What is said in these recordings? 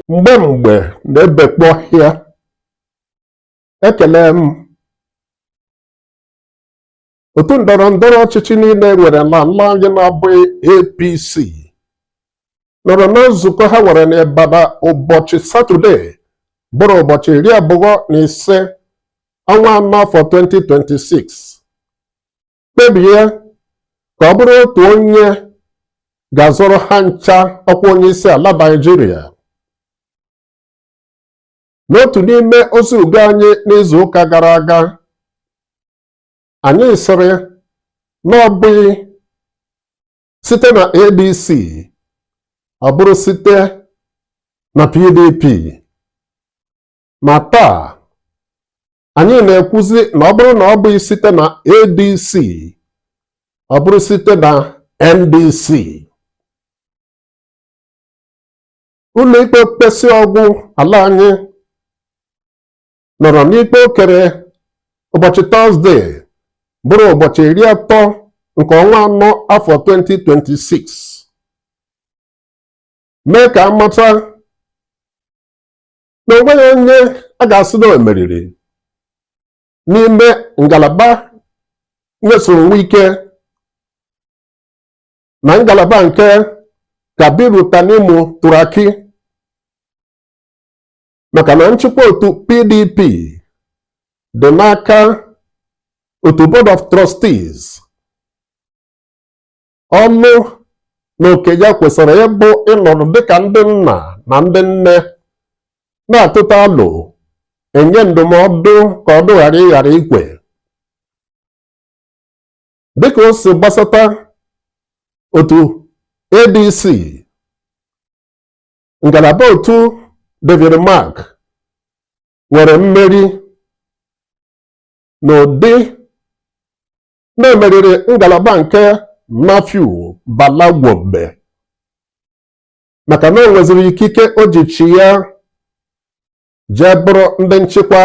Mgbe mgbe na-ebekpọ ọhịa, ekele m. Otu ndọrọ ndọrọ ọchịchị niile nwere n'ala anyị na-abụghị APC nọrọ na nzukọ ha nwere n'Ibadan ụbọchị Satọde bụrụ ụbọchị 25 ọnwa anọ afọ 2026 kpebie ka ọ bụrụ otu onye ga-azọrọ ha ncha ọkwa onye isi ala Naịjirịa. N'otu n'ime ozi ugo anyị n'izu ụka gara aga, anyị sịrị na ọ bụghị site na ADC, ọ bụrụ site na PDP. Ma taa, anyị na-ekwuzi na ọ bụrụ na ọ bụghị site na ADC, ọ bụrụ site na NDC. Ụlọikpe mkpesị ọgwụ ala anyị nọrọ n'ikpe o kere ụbọchị Tọzdee bụrụ ụbọchị 30 nke ọnwa anọ afọ 2026 mee ka a mata na o nweghị onye a ga-asị na o meriri n'ime ngalaba Nyesom Wike na ngalaba nke Kabiru Tanimu Turaki, maka na nchịkwa otu PDP dị n'aka otu Board of Trustees. Ọlụ na oke ya kwesịrị ịbụ ịnọdụ dịka ndị nna na ndị nne na-atụta alo, enye ndụmọdụ ka ọdụ ghara ịghara ikwe. Dịka o si gbasata otu ADC, ngalaba otu David Mark nwere mmeri n'ụdị na-emeriri ngalaba nke Nafiu Bala Gombe, maka na o nweziri ikike o ji chi ya jee bụrụ ndị nchịkwa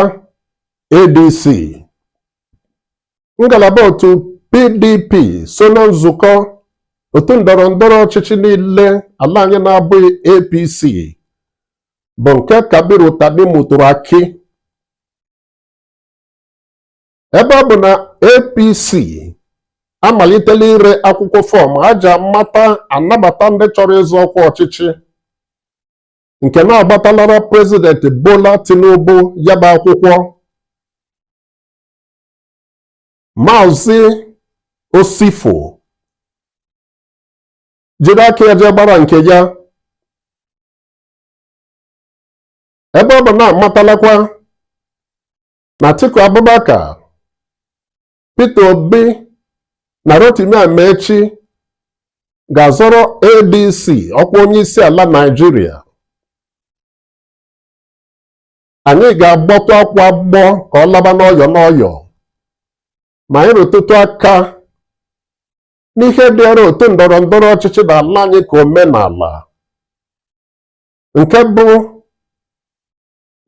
ADC. Ngalaba otu PDP so na nzukọ otu ndọrọ ndọrọ ọchịchị niile ala anyị na-abụghị APC bụ nke Kabiru Tanimu Turaki. Ebe ọ bụ na APC amalitela ire akwụkwọ fọm a ji amata anabata ndị chọrọ ịzọ ọkwa ọchịchị, nke na-agbatalara Prezidenti Bola Tinubu ya bụ akwụkwọ, Maazị Osifo jiri aka ya jee gbara nke ya. Ebe ọ bụ na amatalakwa na Atiku Abubakar, Peter Obi na Rotimi Amaechi ga-azọrọ ADC ọkwa onye isi ala Naịjirịa, anyị ga-agbọtụ akwa agbọ ka ọ laba n'ọyọ n'ọyọ ma anyị rụtụtụ aka n'ihe dịara otu ndọrọ ndọrọ ọchịchị n'ala anyị ka omenala, nke bụ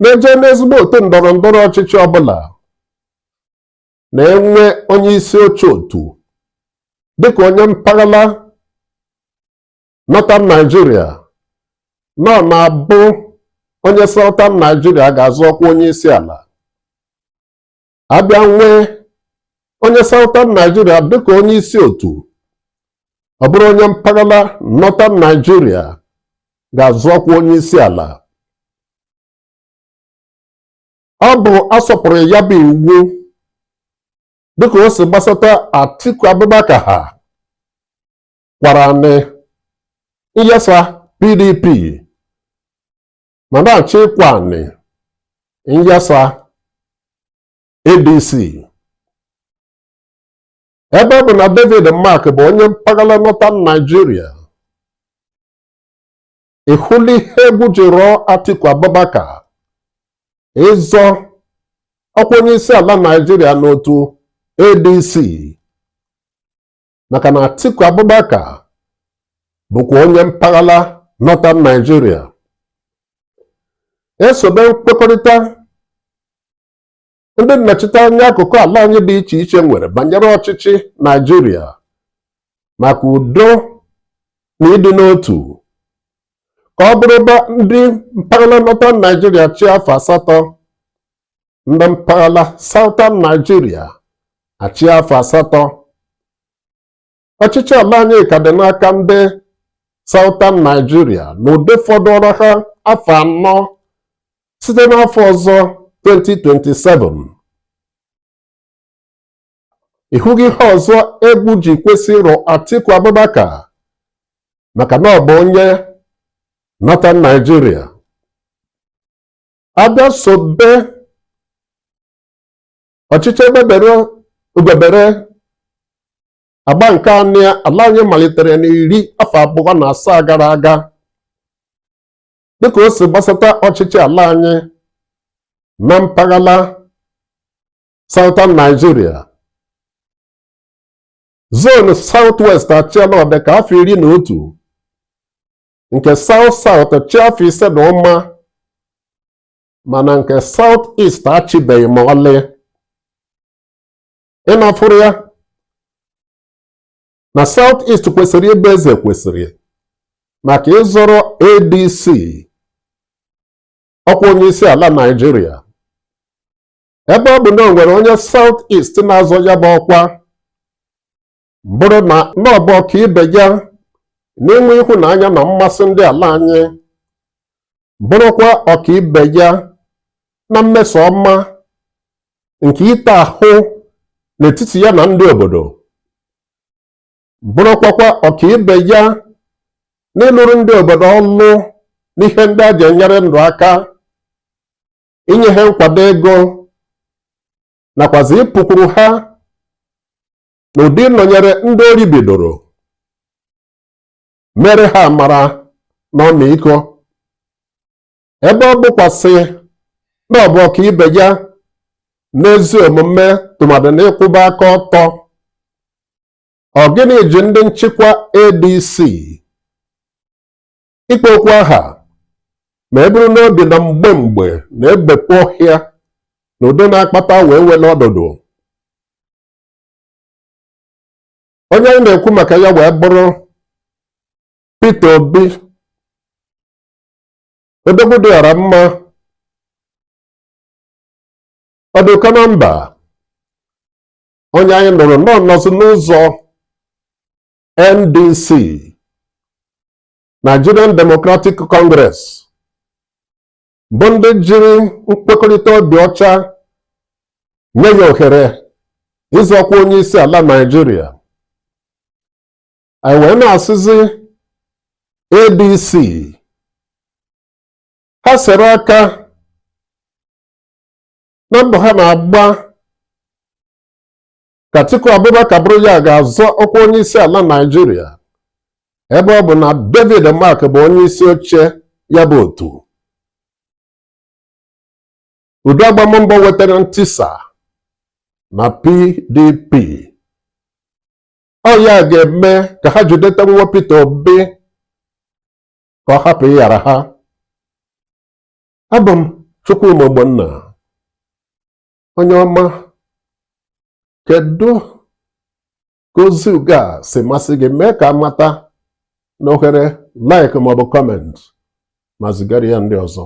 na-eje n'ezigbo otu ndọrọ ndọrọ ọchịchị ọbụla na-enwe onye isi oche otu dịka onye mpaghara Northern Nigeria, nọ na-abụ onye Southern Nigeria ga-azọ ọkwa onye isi ala. Abịa nwee onye Southern Nigeria dịka onye isi otu, ọ bụrụ onye mpaghara Northern Nigeria ga-azọ ọkwa onye isi ala. Ọ bụ asọpụrụ ya bụ iwu dịka o si gbasata Atiku Abubakar ha kwara anị nyesa PDP ma na-achọ ịkwa anị nyesa ADC. Ebe ọ bụ na David Mark bụ onye mpaghara Northern Nigeria, ị hụla ihe egwu ji rụọ Atiku Abubakar ịzọ ọkwa onye isi ala Naịjirịa n'otu ADC, maka na Atiku Abubakar bụkwa onye mpaghara Northern Nigeria. Esobe nkwekọrịta ndị nnọchiteanya akụkụ ala anyị dị iche iche nwere banyere ọchịchị Naịjirịa maka udo na ịdị n'otu, Ka ọ bụrụ ebe ndị mpaghara Northern Nigeria chịa afọ 8, ndị mpaghara Southern Nigeria achịa afọ 8. Ọchịchị ala anyị ka dị n'aka ndị Southern Nigeria n'ụdị fọdụrụ ha afọ 4 site n'afọ ọzọ, 2027. Ị hụghị ihe ọzọ egwu ji kwesị ịrụ Atiku Abubakar, maka na ọ bụ onye Northern Nigeria. Abịa sobe ọchịchị egbebere ugobere agba nke anọ ala anyị malitere n'iri afọ 27 gara aga, dịka o si gbasata ọchịchị ala anyị na mpaghara Southern Nigeria, zone South West achịala ọdịka afọ 11, nke South South chị afọ 5 na ụma, mana nke South East achịbeghị ma ọlị. Ịnafụrụ ya na South East kwesịrị ịbụ eze kwesịrị maka ịzọrọ ADC ọkwa onye isi ala Naịjirịa, ebe ọ bụ na o nwere onye South East na-azọ ya bụ ọkwa, bụrụ na n'ọbụ ọka ibe ya n'inwe ịhụnanya na mmasị ndị ala anyị, bụrụkwa ọkaibe ya na mmeso ọma nke ite ahụ n'etiti ya na ndị obodo, bụrụkwakwa ọkaibe ya n'ịlụrụ ndị obodo ọlụ n'ihe ndị a ji enyere ndụ aka, inye ha nkwado ego, nakwazi ịpụkwuru ha n'ụdị nọnyere ndị ori bidoro mere ha amara n'ọmịiko, ebe ọ bụkwasị na ọ bụ ọkaibe ya n'ezi omume, tụmadị na ịkwụba aka ọtọ. Ọ gịnị ji ndị nchịkwa ADC ikpe okwu aha ma e bụrụ n'obi na mgbe mgbe na-ebepụ ọhịa na ụdị na-akpata wee wele ọdụdụ? Onye anyị na-ekwu maka ya wee bụrụ Peter Obi, odogwu dị ọra mma, ọdụkọ na mba, onye anyị nụrụ nọ nọzụ n'ụzọ NDC, Nigerian Democratic Congress, bụ ndị jiri nkwekọrịta obi ọcha nye ya ohere ịzọkwa onye isi ala Naịjirịa. Anyị wee na-asịzi ADC ha sere aka na mbọ ha na-agba ka Atiku Abubakar bụrụ ya ga-azọ ọkwa onye isi ala Naịjirịa, ebe ọ bụ na David Mark bụ onye isi oche ya bụ otu. Udo agbammbọ wetara ntisa na PDP, ọ ya ga-eme ka ha jideta nwa Peter Obi ka ọ hapụ ịghara ha. Abụ m Chukwuma Ogbonna, onye ọma. Kedu ka ozi ugo a si masị gị? Mee ka amata n'ohere like maọbụ comment, ma zigara ya ndị ọzọ.